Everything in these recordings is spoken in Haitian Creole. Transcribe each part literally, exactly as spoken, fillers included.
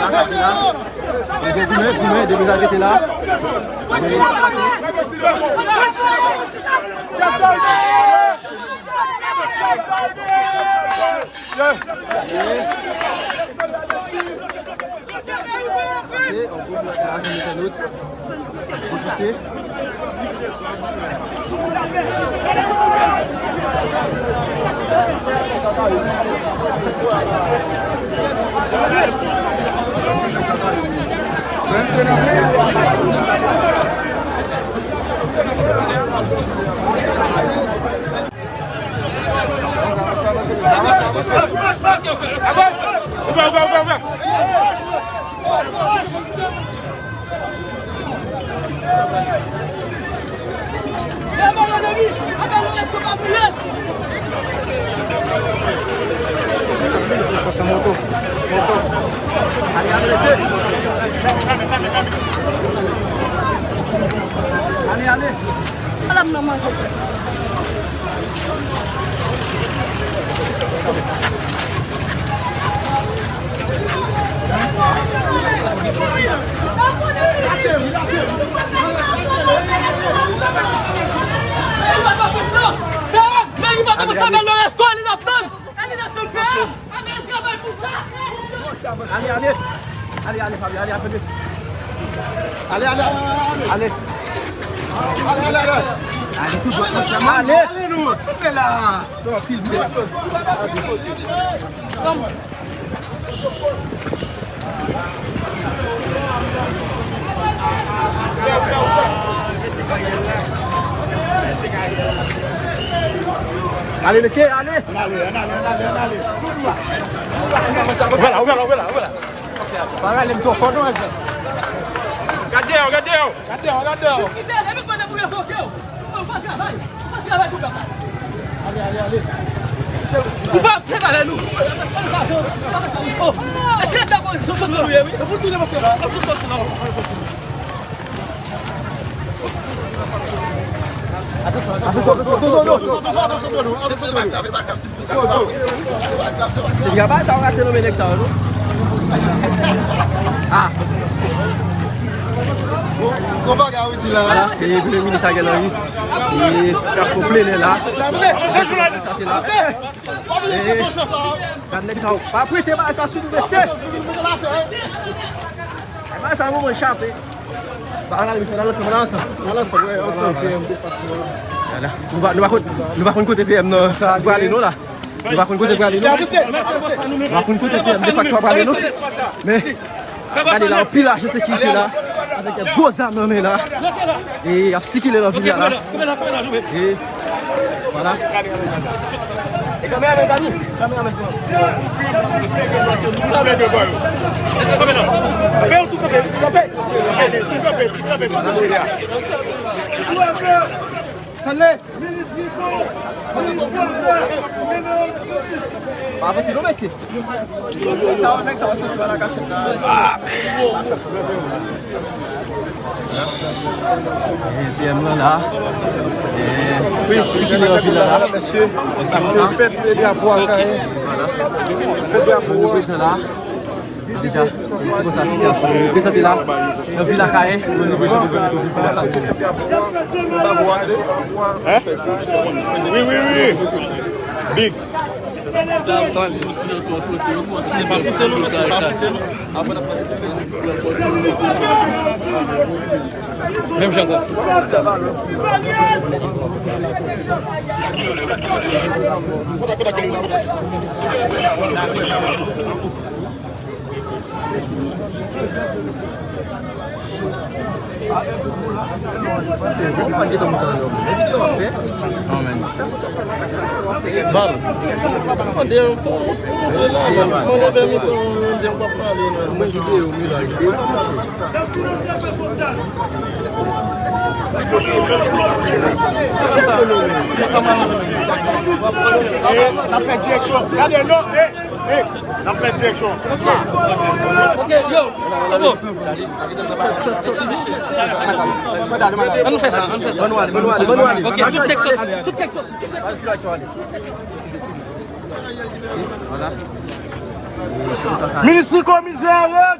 Sa ki la. Mete goumen, goumen, depi sa ki te la. Ale, ale. Ala m nan manje. Ale, ale. Ale, ale, Fabio, ale, ale. Ale, ale, ale, ale. Ale, ale, ale. Ale, tout dwat, monchè, ale. Ale, nou, tout la. Sa pil vre. Ale, mesye, ale. Ouvè la, ouvè la, ouvè la, ouvè la. Pa rale m twò fò non, André. Gad dèyè w, gad dèyè w. Gad dèyè w, gad dèyè w. Kite, depi konnen pou yo koke w. Ou pa travay. Ou pa travay pou pèp la. Ale, ale, ale. Ou pa travay avè nou. Oh, e se leta pou sou sou nou ye, wi. E pou tounen monte la. Sou sou nou. Atansyon, atansyon, atansyon, atansyon, atansyon, atansyon. Se pa grav, se pa grav. Se pa grav, se pa grav. Se byen, pa ta rate nan men nèg sa yo, non? Ah. Bon, bon bagay, wi, di la. Ala, se premye minis Ariel Henry. E, k ap fè plenè la. Sa te la. E, gad nèg sa yo. Pa prete bagay sa sou nou, mesye. Bagay sa, nou mwen chape. Ba, ann ale, mesye, ann ale ansanm, ann ale ansanm. Ann ale ansanm, wi, ansanm, P M. Vwala. Nou pa, nou pa konn, nou pa konn kote P M nan prale non la. Nou pa konn kote prale non. Nou pa konn kote P M defakto a prale non. Men, gade la, anpil ajan sekirite la. Avèk de gwo zam nan men la. E y ap sikile nan vil la la. E Vwala. E kameraman, gade, kameraman. Kanpe, tou kanpe, kanpe. Kanpe, tou kanpe, tou kanpe, tou kanpe. Sanle. Pa avanse non, mesye. Sa yo, nèg sa yo soti pa nan kachèt la. P M nan la. Wi, sikile anpil la. Mesye, fèt drapo a Kayen. Fèt drapo a. Prezan la. Deja, se konsa sitiyasyon yo prezante la. Nan vil Akayè, nou prezante pou nou konsa. Hein? Wi, wi, wi. Big. Se pa pouse nou, men se pa pouse nou. Menm jan ankò. Amen. Bal. Mande, mande pèmisyon, mande m pa pale, non. Mwen videyo, mwen la, videyo. N ap fè direksyon. Gade, non, eh, eh, n ap fè direksyon. Konsa. Ok, yo, se bon. Ann fè sa, ann fè sa. Ok, tout tèks soti, tout tèks soti. Vwala. Minis Rico, mizè, rèd.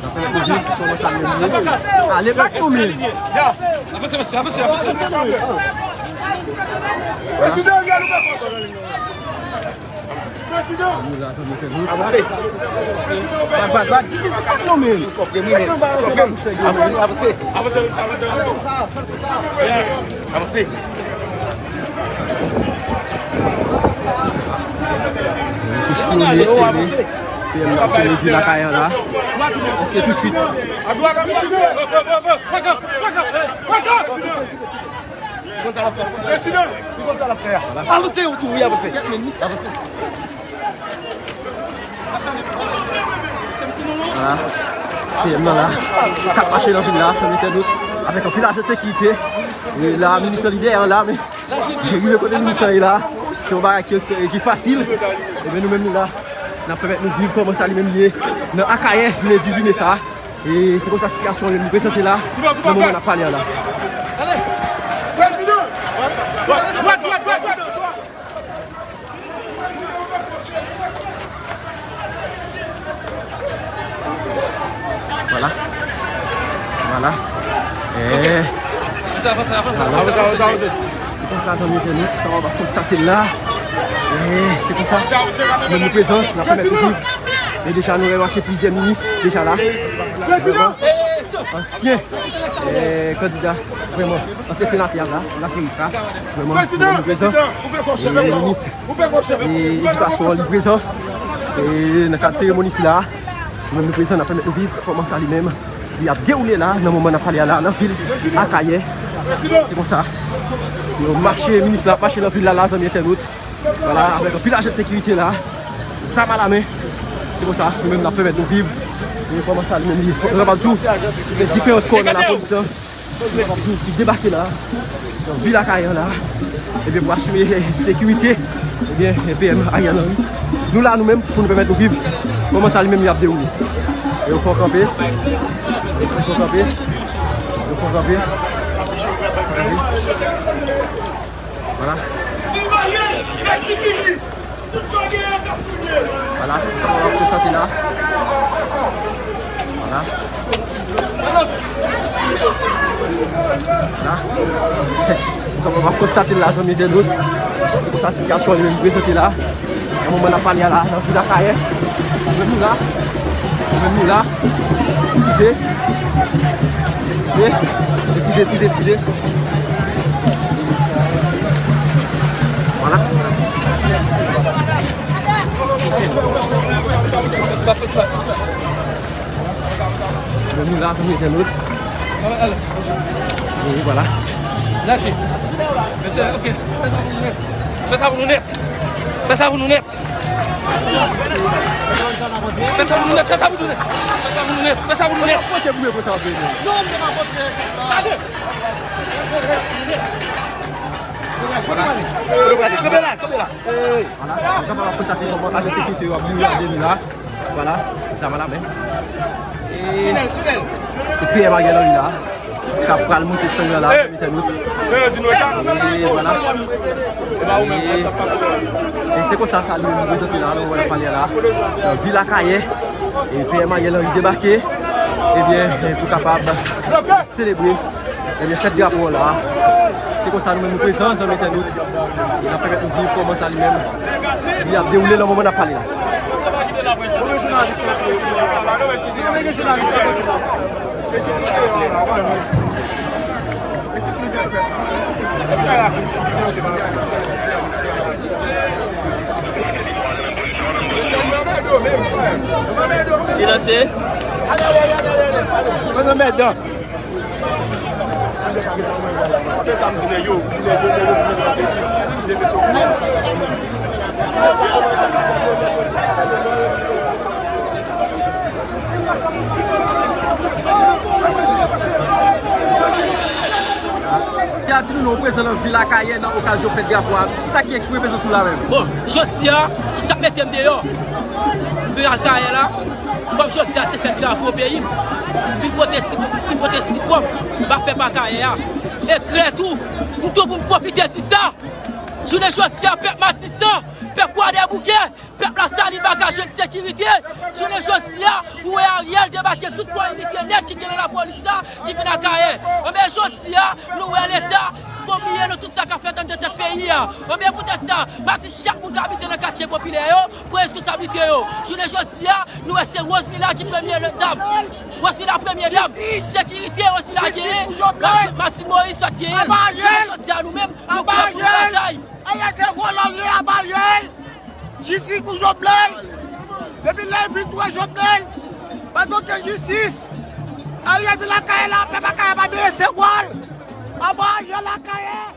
Sa pèmèt nou viv kòman sa nou ye. Ale, bat nou, men. Avanse, mesye, avanse, avanse. Avanse. Bat, bat, bat. Avanse, avanse, avanse. Avanse. Mesye, sele, sele. P M nan sele vil Akayè la. Èske tousuit. Prezidan, li konn sa l ap fè. Prezidan, li konn sa l ap fè a. Avanse, ou tou, wi, avanse. Avanse. Vwala. P M nan la. K ap mache nan vil la, san entènot. Avèk anpil ajan sekirite. E la, minis lan li dèyè an la, men rive kote minis lan ye la. Se yon bagay ki, ki fasil. Ebyen, nou menm nou la. N ap pèmèt nou viv kòman sa li menm li ye. Nan Akayè, jounen dizuit me sa. E se konsa sitiyasyon an li menm li prezante la. Nan moman n ap pale an la. Prezidan! Dwat, dwat, dwat, dwat! Vwala. Vwala. Eh. Vwala. Se konsa, zanmi entènot, sa w ap konstate la. Eh, se konsa. Nou, nou prezan, n ap pèmèt nou viv. E deja, nou remake plizyè minis deja la. Vrèman, ansyen, eh, kandida, vrèman, ansyen senatè la, Marc Éric la. Vrèman, nou prezan. E minis, e edikasyon an, li prezan. E nan kad seremoni sila, nou menm nou prezan, n ap pèmèt nou viv kòman sa li menm li ap dewoule la, nan moman n ap pale a la, nan vil Akayè. Se konsa. Se yon mache, minis la ap mache nan vil la, la, zanmi entènot. Vwala, avèk anpil ajan sekirite la. Zam alamen. Se konsa, nou menm n ap pèmèt nou viv. E kòman sa li menm li. Fòk nou kapab tou gen diferan kò nan lapolis lan. Ki debake la, nan vil Akayè la, ebyen, pou asire sekirite, ebyen, P M Ariel Henry. Nou la, nou menm, pou nou pèmèt nou viv kòman sa li menm li ap dewoule. Yo fè kanpe, yo fè kanpe, yo fè kanpe. Vwala. Vwala, sa w ap konstate la. Vwala. Vwala. Sa w ap konstate la, zanmi entènot. Se konsa sitiyasyon an li menm prezante la. Nan moman n ap pale a la, nan vil Akayè. Nou menm nou la. Nou menm nou la. Eskize. Eskize. Eskize, eskize, eskize. Vwala. Nou menm nou la, zanmi entènot. E vwala. Lache. Mesye, ok. Fè sa pou nou nèt. Fè sa pou nou nèt. Fè sa pou nou nèt. Fè sa pou nou nèt. Fè sa pou nou nèt. Fè sa pou nou nèt. Fè sa pou nou nèt. Gade. Vwala. Kanpe la, kanpe la. Vwala. Sa pa konsa ki kòman ajan sekirite yo ap boule ade nou la. Vwala, zam alamen. E se P M Ariel Henry la, k ap pral monte estrang lan la, zanmi entènot. E vwala. E, e se konsa sa li menm prezante la, nou wè l ap pale la. Nan vil Akayè, e P M Ariel Henry debake, ebyen, e pou kapab selebre, ebyen, fèt drapo an la. Se konsa nou menm nou prezan, zanmi entènot. N ap pèmèt nou viv kòman sa li menm li ap dewoule nan moman n ap pale la. Li lanse. Ti Atinoun, nou prezan nan vil Akayè nan okazyon fèt drapo a. Kisa ki eksprime prezans ou la menm? Bon, jodi a, kisa k mete m deyò? M vin Akayè la, kòm jodi a se fèt drapo peyi m. M vin pote si, m vin pote sipò m ba pèp Akayè a. E klè tou, m tou pou m pwofite di sa. Jounen jodi a, pèp Matisan, pèp Kwadèboukè, pèp Lasalin pa ka jwenn sekirite. Jounen jodi a, ou wè Ariel debake tout kò inite nèt ki gen nan lapolis la, ki vin Akayè. Anben jodi a, nou wè Leta konpliye nan tout sa k ap fèt anndan tèt peyi a. Anben poutèt sa, m ap di chak moun k abite nan katye popilè yo pran responsablite yo. Jounen jodi a, nou wè se Rosemila ki premye dam. Rosemila premye dam. Sekirite Rosemila genyen. Martine Moïse pa t genyen. Jounen jodi a, nou menm, nou prè pou nou batay. Ariel se vòlò l ye, aba Ariel. Jistis pou Jovenel. Depi lè l fin touye Jovenel, pa gen okenn jistis. Ariel vin Akayè la, pèp Akayè pa vle resevwa l. Aba Ariel Akayè.